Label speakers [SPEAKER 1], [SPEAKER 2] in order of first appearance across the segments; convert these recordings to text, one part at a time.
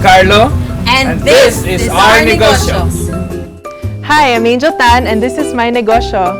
[SPEAKER 1] Carlo.
[SPEAKER 2] And this is our negosyo.
[SPEAKER 3] Hi, I'm Angel Tan, and this is my negosyo.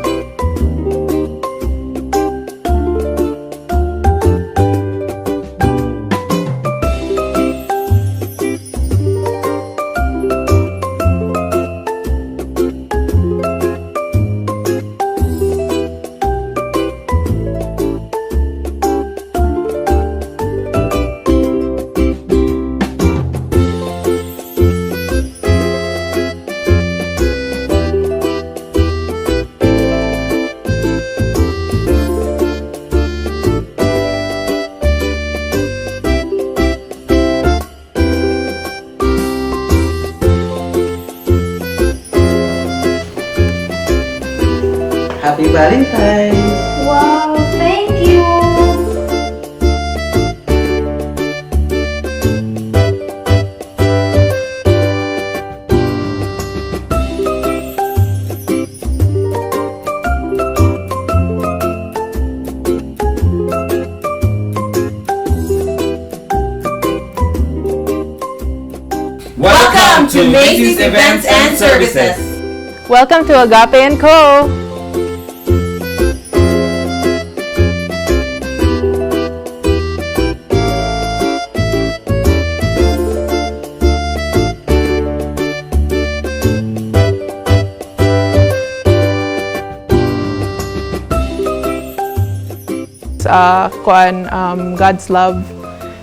[SPEAKER 4] Happy Valentine's!
[SPEAKER 5] Wow, thank you!
[SPEAKER 1] Welcome to Macy's Events and Services.
[SPEAKER 3] Welcome to Agape & Co. Kuan, God's love.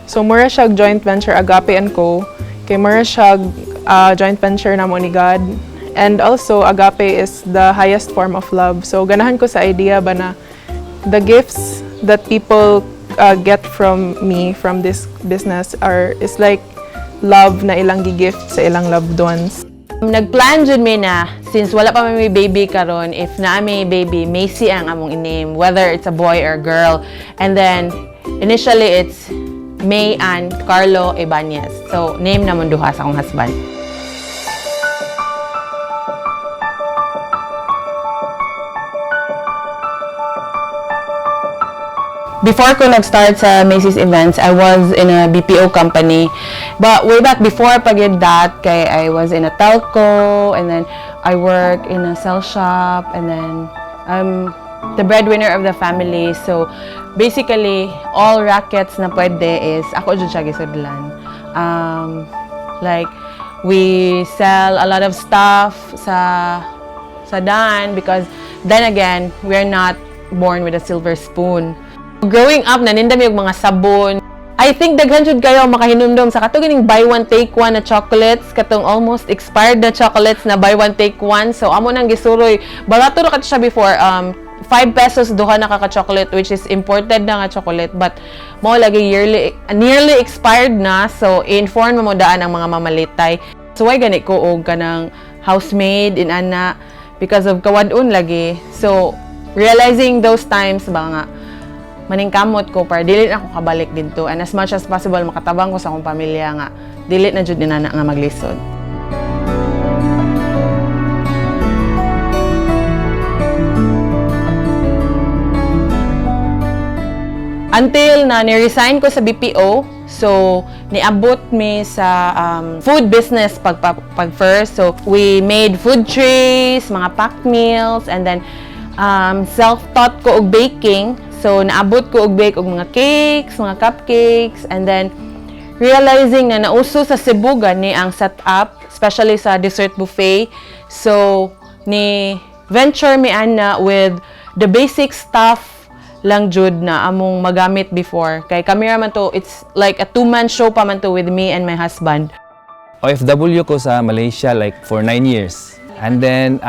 [SPEAKER 3] So mura siya joint venture Agape and Co. Kay mura siya joint venture namo ni God. And also agape is the highest form of love. So ganahan ko sa idea ba na the gifts that people get from me, from this business, are is like love na ilang gigift sa ilang loved ones.
[SPEAKER 6] Nagplan jud mi na since wala pa may baby karon, if naa may baby, Macy ang among i-name, whether it's a boy or girl. And then initially it's May and Carlo Ibanez. So name namon duha sa akong husband. Before ko nag-start sa Macy's Events, I was in a BPO company. But way back before pag yun that, kay I was in a telco, and then I work in a cell shop, and then I'm the breadwinner of the family. So basically, all rackets na pwede is ako jud siya gisudlan. Like, we sell a lot of stuff sa dan because then again, we're not born with a silver spoon. Growing up, naninda mi og mga sabon. I think daghan jud kayo makahinumdom sa kato ganing buy one take one na chocolates, katong almost expired na chocolates na buy one take one. So amo nang gisuroy. Barato ra kato siya before, 5 pesos duha na ka chocolate, which is imported na nga chocolate, but mao lagi yearly nearly expired na, so inform mo daan ang mga mamalitay. So why gani ko og kanang housemaid in ana because of kawadon lagi. So realizing those times ba nga maningkamot ko para dili na ako kabalik didto, and as much as possible makatabang ko sa akong pamilya nga dili na jud ni nana nga maglisod. Until na ni-resign ko sa BPO, so niabot mi sa food business pag first. So we made food trays, mga packed meals, and then self-taught ko og baking. So naabot ko og bake og mga cakes, mga cupcakes, and then realizing na nauso sa Cebu gani ang setup, especially sa dessert buffet. So ni venture mi ana with the basic stuff lang jud na among magamit before. Kay kami ra man to, it's like a two-man show pa man to with me and my husband.
[SPEAKER 1] OFW ko sa Malaysia like for 9 years. And then,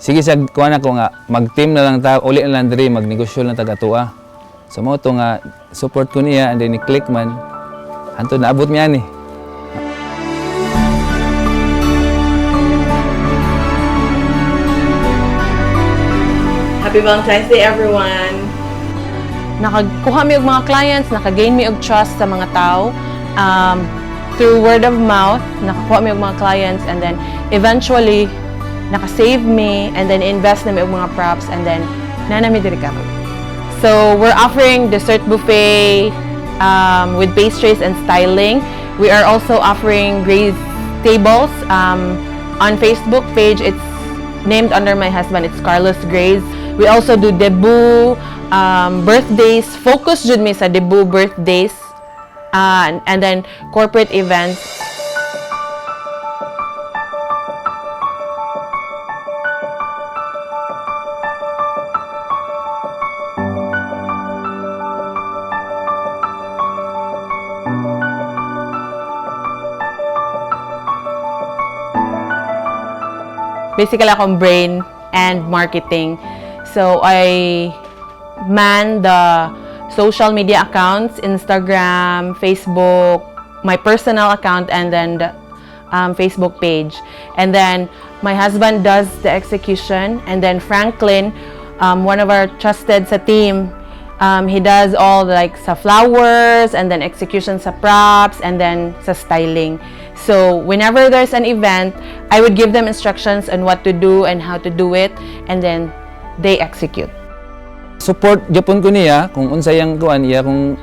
[SPEAKER 1] sige siya, kuha na ko nga, mag-team na lang ta, uli na lang diri, magnegosyo lang taga atua. So mao to nga, support ko niya, and then ni-click man, hantod naabot mi ani.
[SPEAKER 6] Happy Valentine's Day, everyone! Nakakuha mi og mga clients, naka-gain mi og trust sa mga tao. Through word of mouth, nakakuha mi og mga clients, and then eventually, naka-save mi and then invest na mi og mga props, and then naa na mi diri karon. So, we're offering dessert buffet with pastries and styling. We are also offering Grace tables on Facebook page. It's named under my husband. It's Carlos Grace. We also do debut, birthdays. Focus jud mi sa debut, birthdays, and then corporate events. Basically, akong brain and marketing. So I man the social media accounts, Instagram, Facebook, my personal account, and then the Facebook page. And then my husband does the execution, and then Franklin, one of our trusted sa team, he does all the, like, sa flowers and then execution sa props and then sa styling. So whenever there's an event, I would give them instructions on what to do and how to do it, and then they execute.
[SPEAKER 1] Support gyapon ko niya kung unsa iyang kuan, iya kung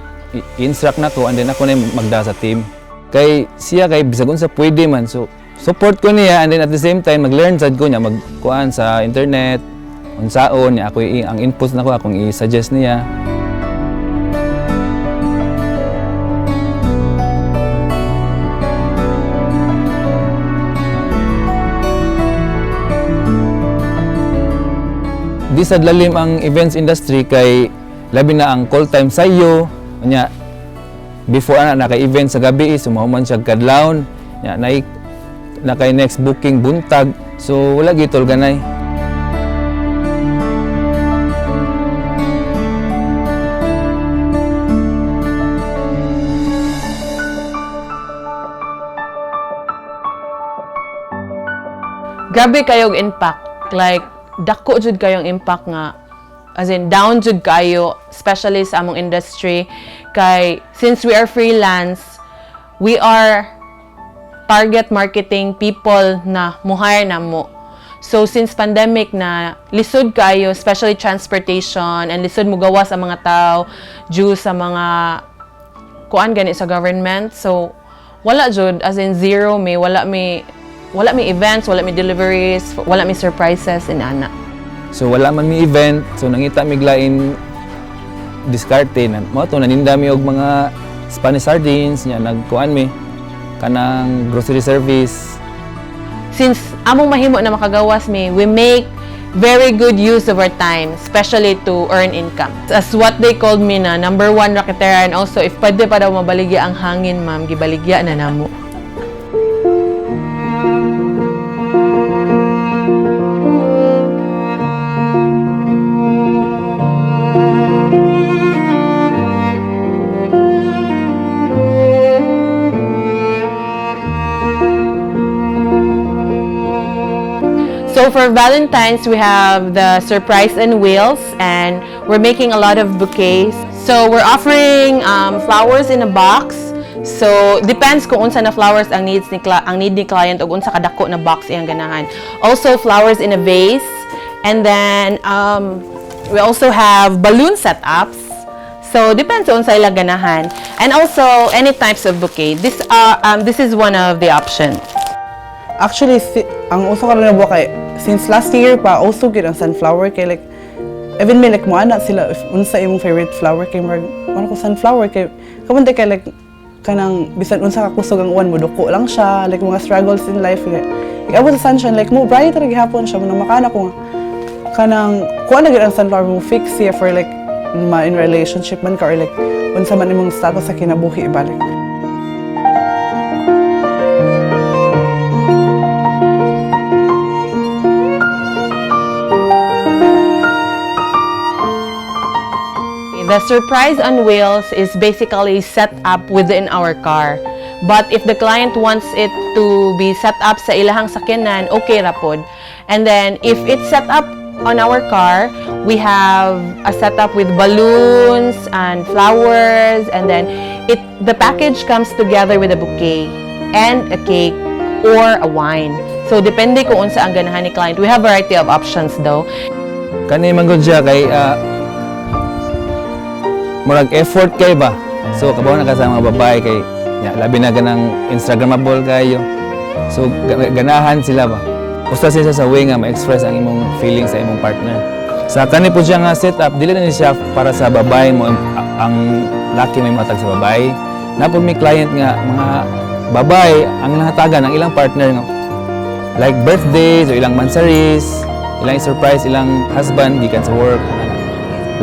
[SPEAKER 1] i-instruct nako and then ako na yung magda sa team. Kay siya kay bisag unsa pwede man, so support ko niya and then at the same time mag-learn sad ko niya, magkuan sa internet unsaon niya, ako ang inputs nako, akong i-suggest niya. Di sad lalim ang events industry kay labi na ang call time sa iyo nya. Before ana, naka-event sa gabi, so mahuman siya kadlawon nya, nay nakay next booking buntag, so wala gitol ganay.
[SPEAKER 6] Grabe kayong impact. Like, dako jud kayong impact nga, as in down jud kayo, especially sa among industry, kay since we are freelance, we are target marketing people na mo-hire na mo. So since pandemic na lisod kayo, especially transportation, and lisod mo gawas ang mga tao due sa mga kuan gani sa government. So wala jud, as in zero may wala may events, wala may deliveries, wala may surprises in ana.
[SPEAKER 1] So wala man mi event, so nangita mig lain diskarte na mao to, naninda mi og mga Spanish sardines nya, nagkuan mi kanang grocery service.
[SPEAKER 6] Since among mahimo na makagawas mi, we make very good use of our time, especially to earn income. As what they called me na number one raketera, and also if pwede pa daw mabaligya ang hangin, ma'am, gibaligya na namo. So for Valentine's, we have the surprise and wheels, and we're making a lot of bouquets. So we're offering flowers in a box. So depends kung unsa na flowers ang need ni client ug unsa kadako na box iyang ganahan. Also flowers in a vase, and then we also have balloon setups. So depends on unsa ilang ganahan, and also any types of bouquet. This is one of the options.
[SPEAKER 4] Actually, ang uso karon na buwa kay since last year pa, uso gyud ang sunflower kay like even me, like mo ana sila if unsa imong favorite flower, kay murag ano ko, sunflower, kay kaman kay like kanang bisan unsa ka kusog ang uwan, mo duko lang siya. Like mga struggles in life, like abot sa sunshine, like mo bright ra gihapon siya mo na makana ko nga kanang kuha na gyud ang sunflower, mo fix siya for like ma in relationship man ka or like unsa man imong status sa kinabuhi balik.
[SPEAKER 6] The surprise on wheels is basically set up within our car. But if the client wants it to be set up sa ilahang sakyanan, okay ra pod. And then if it's set up on our car, we have a setup with balloons and flowers, and then it the package comes together with a bouquet and a cake or a wine. So depende kung unsa ang ganahan ni client. We have variety of options though.
[SPEAKER 1] Kani man gud siya kay murag effort kay ba. So kabaw na ka sa mga babae kay Ya, labi na ganang Instagramable kayo. So ganahan sila ba. Usa siya sa way nga ma-express ang imong feeling sa imong partner. Sa kani po siya nga setup, dili na ni siya para sa babae mo ang laki may matag sa babae. Napod may client nga mga babae ang nahatagan ang ilang partner nga like birthdays o ilang monsaries, ilang surprise ilang husband gikan sa work.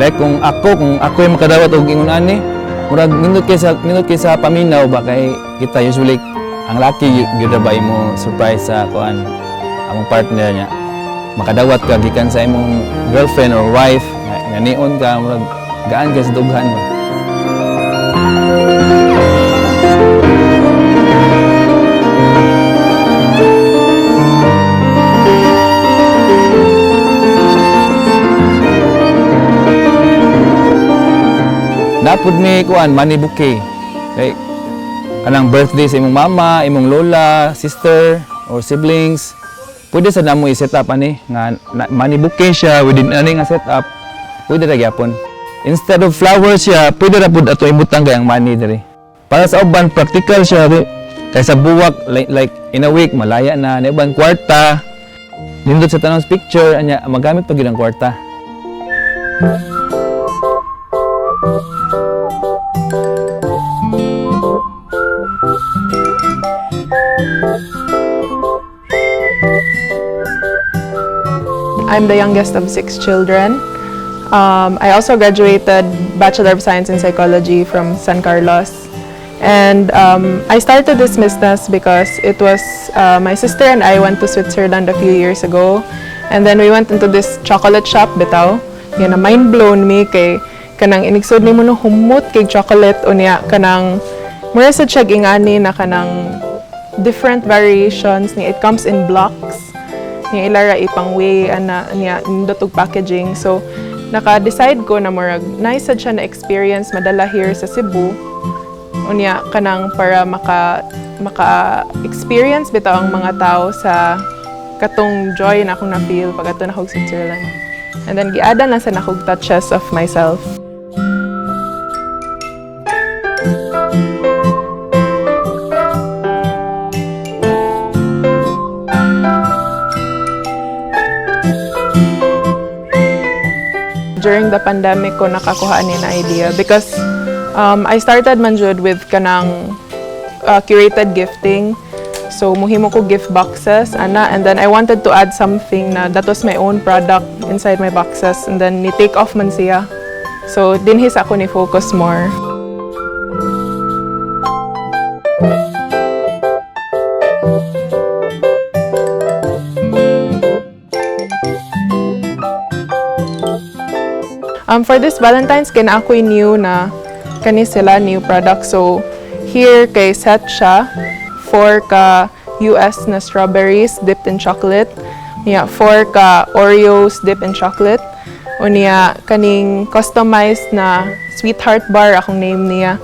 [SPEAKER 1] Like kung ako yung makadawat og ingon ani, murag nindot kay sa paminaw ba kay kita usually ang laki gyud ra ba imo surprise sa kuan among partner niya. Makadawat ka gikan sa imong girlfriend or wife nga nion ka, murag gaan kay sa dughan ba. Napud mi kuan money bouquet. Like kanang birthday sa imong mama, imong lola, sister or siblings. Pwede sa namo i-set up ani nga money bouquet siya within ani nga setup. Pwede ra gyapon. Instead of flowers siya, pwede ra pud ato ibutang kay ang money diri. Para sa uban practical siya kay sa buwak like in a week malaya na na uban kwarta. Nindot sa tanong picture anya magamit pa gyud ang kwarta.
[SPEAKER 3] I'm the youngest of six children. I also graduated Bachelor of Science in Psychology from San Carlos. And I started this business because it was my sister and I went to Switzerland a few years ago. And then we went into this chocolate shop, bitaw. Yan na mind blown me kay kanang inigsud nimo no humot kay chocolate unya kanang mura sad siya ingani na kanang different variations ni it comes in blocks niya ilara ipang way ana niya nindot og packaging. So naka-decide ko na murag nice sad siya na experience madala here sa Cebu unya kanang para maka experience bitaw ang mga tao sa katong joy na akong na-feel pag ato na kog Switzerland. And then giada na sa nakog touches of myself. During the pandemic ko nakakuha ni na idea because I started man jud with kanang curated gifting. So muhimo ko gift boxes ana, and then I wanted to add something na that was my own product inside my boxes, and then ni take off man siya. So dinhi sa ako ni focus more. For this Valentine's, kay naa ako'y new na kani sila new product. So, here kay set siya, 4 ka US na strawberries dipped in chocolate. Niya, 4 ka Oreos dipped in chocolate. Unya, kaning customized na sweetheart bar akong name niya.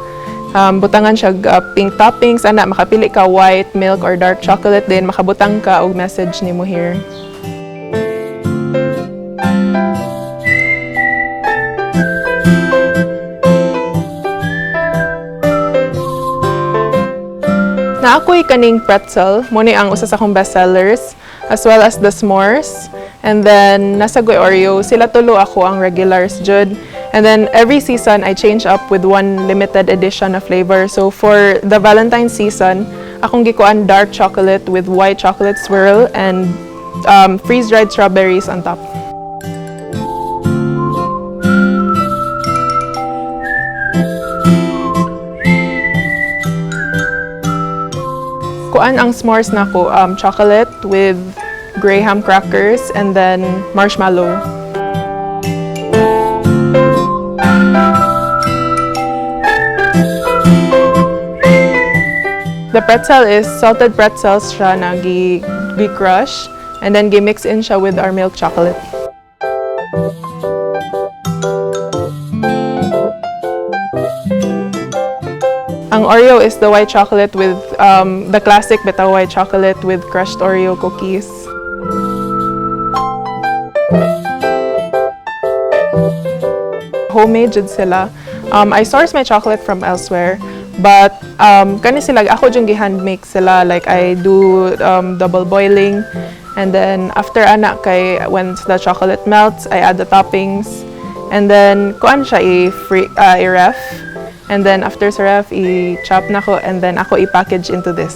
[SPEAKER 3] Butangan siya pink toppings, ana makapili ka white, milk or dark chocolate, then makabutang ka og message nimo here. Na ako'y kaning pretzel, mo ni ang usa sa akong best sellers, as well as the s'mores. And then, nasa goy Oreo, sila tulo ako ang regulars jud. And then, every season, I change up with one limited edition na flavor. So, for the Valentine's season, akong gikuan dark chocolate with white chocolate swirl and freeze-dried strawberries on top. Kuan ang s'mores nako, chocolate with graham crackers and then marshmallow. The pretzel is salted pretzels siya na gi-crush and then gi-mix in siya with our milk chocolate. Ang Oreo is the white chocolate with the classic bitaw white chocolate with crushed Oreo cookies. Homemade jud sila. I source my chocolate from elsewhere, but Kani sila, ako jud gi-hand make sila. Like, I do double boiling. And then, after ana, kay once the chocolate melts, I add the toppings. And then, kuan siya, i-free, i-ref. And then, after sa ref, i-chop na ko. And then, ako i-package into this.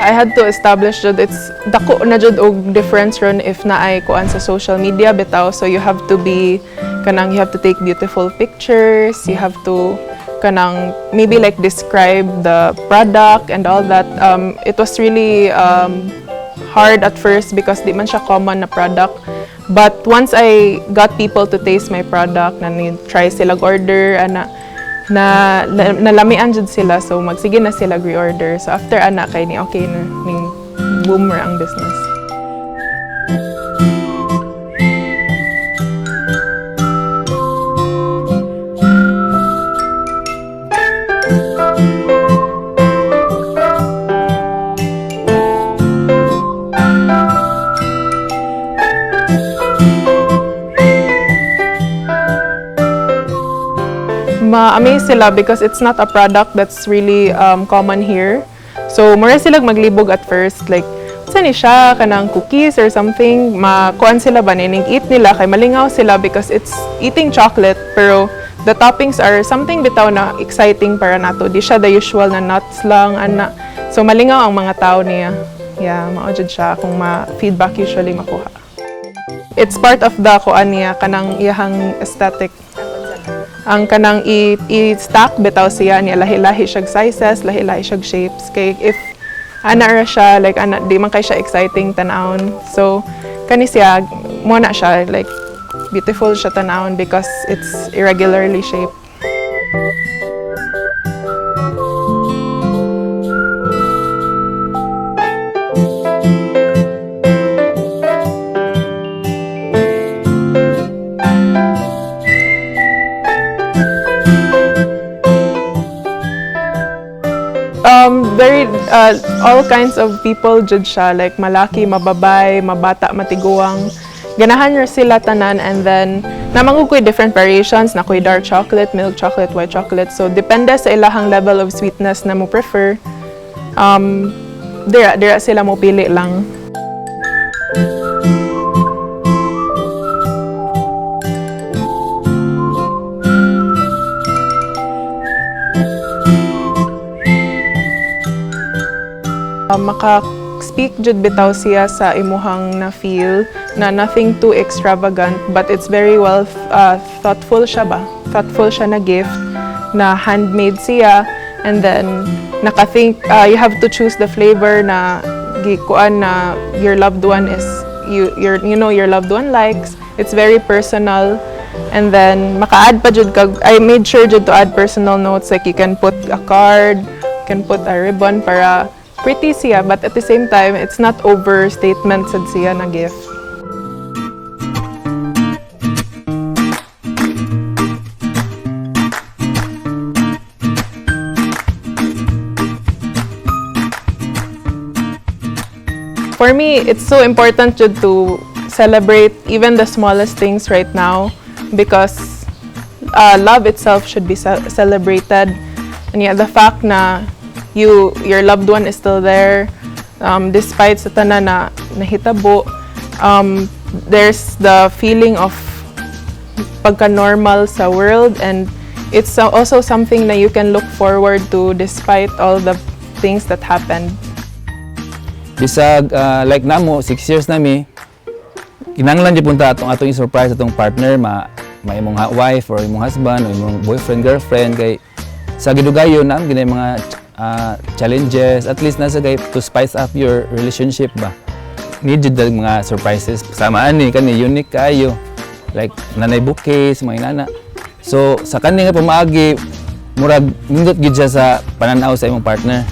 [SPEAKER 3] I had to establish that it's dako na jud og difference ron if naay kuan sa social media bitaw. So you have to be kanang, you have to take beautiful pictures, you have to kanang maybe like describe the product and all that. It was really hard at first because di man siya common na product, but once I got people to taste my product na ni try sila order ana na nalamian jud sila, so magsige na sila reorder. So after ana kay ni okay na ning boom ra ang business. Ma-amaze sila because it's not a product that's really common here. So, mura sila maglibog at first, like, saan ni siya, kanang cookies or something, makuan sila ba, nining eat nila, kay malingaw sila because it's eating chocolate, pero the toppings are something bitaw na exciting para nato. Di siya the usual na nuts lang, ana. So, malingaw ang mga tao niya. Yeah, mao jud siya kung ma-feedback usually makuha. It's part of the kuan niya, kanang iyahang aesthetic, ang kanang i-stack bitaw siya niya, lahi-lahi siyag sizes, lahi-lahi siyag shapes, kay if ana ra siya, like ana, di man kay siya exciting tan-awon. So kani siya mo na siya, like beautiful siya tan-awon because it's irregularly shaped. Very all kinds of people jud siya, like malaki, mababay, mabata, matiguang, ganahan ra sila tanan. And then naa man koy different variations na koy dark chocolate, milk chocolate, white chocolate, so depende sa ilahang level of sweetness na mo prefer. Dira dira sila mo pili lang. Maka-speak jud bitaw siya sa imuhang na feel na nothing too extravagant, but it's very well thoughtful siya ba, thoughtful siya na gift na handmade siya. And then naka-think, you have to choose the flavor na gikuan na your loved one is you your you know your loved one likes. It's very personal. And then maka-add pa jud kag, I made sure jud to add personal notes, like you can put a card, you can put a ribbon para pretty siya, but at the same time it's not overstatement sad siya na gift. For me, it's so important jud to celebrate even the smallest things right now because love itself should be celebrated. And yeah, the fact na your loved one is still there, despite sa tanan na nahitabo, there's the feeling of pagka-normal sa world, and it's also something na you can look forward to despite all the things that happened.
[SPEAKER 1] Bisag like namo, 6 years nami, kinahanglan jud punta atong i-surprise atong partner, ma imong wife or imong husband or imong boyfriend, girlfriend, kay sa gidugayon na ginay mga challenges. At least nasa kay to spice up your relationship ba, need jud dag mga surprises. Sama ani kani, unique kaayo, like nanay bouquets, mga inana. So sa kani nga pamaagi, murag nindot gid siya sa pananaw sa imong partner.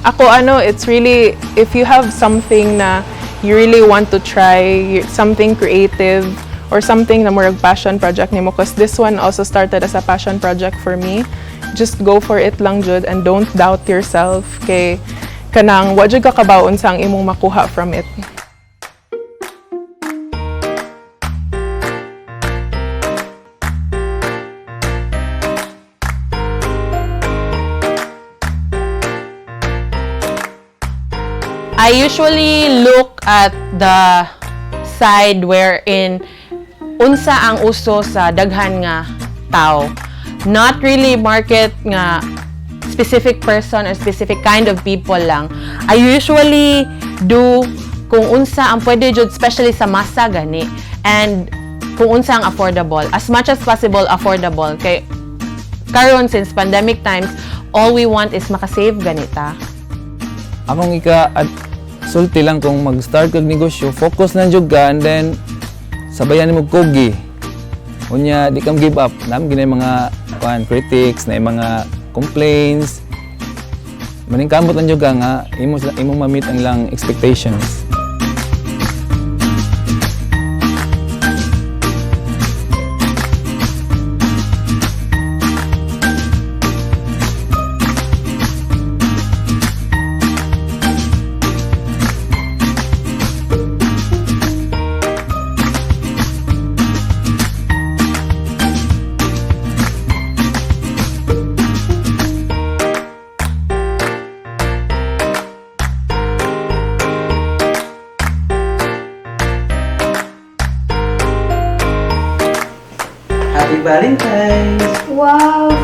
[SPEAKER 3] Ako ano, it's really, if you have something na You really want to try something creative or something na murag passion project nimo, because this one also started as a passion project for me. Just go for it lang jud and don't doubt yourself kay kanang wa jud ka kabaw unsa ang imong makuha from it.
[SPEAKER 6] I usually look at the side wherein unsa ang uso sa daghan nga tao. Not really market nga specific person or specific kind of people lang. I usually do kung unsa ang pwede jud, especially sa masa gani, and kung unsa ang affordable. As much as possible affordable kay karon, since pandemic times, all we want is makasave ganita.
[SPEAKER 1] Akong ika at sulti lang, kung mag-start kag negosyo, focus lang jud ka and then sabayan nimo kugi. Unya di ka give up. Nam ginay mga kuan, critics na mga complaints. Maningkamot lang jud ka nga imo imong ma-meet ang ilang expectations.
[SPEAKER 4] Happy Valentine's!
[SPEAKER 5] Wow.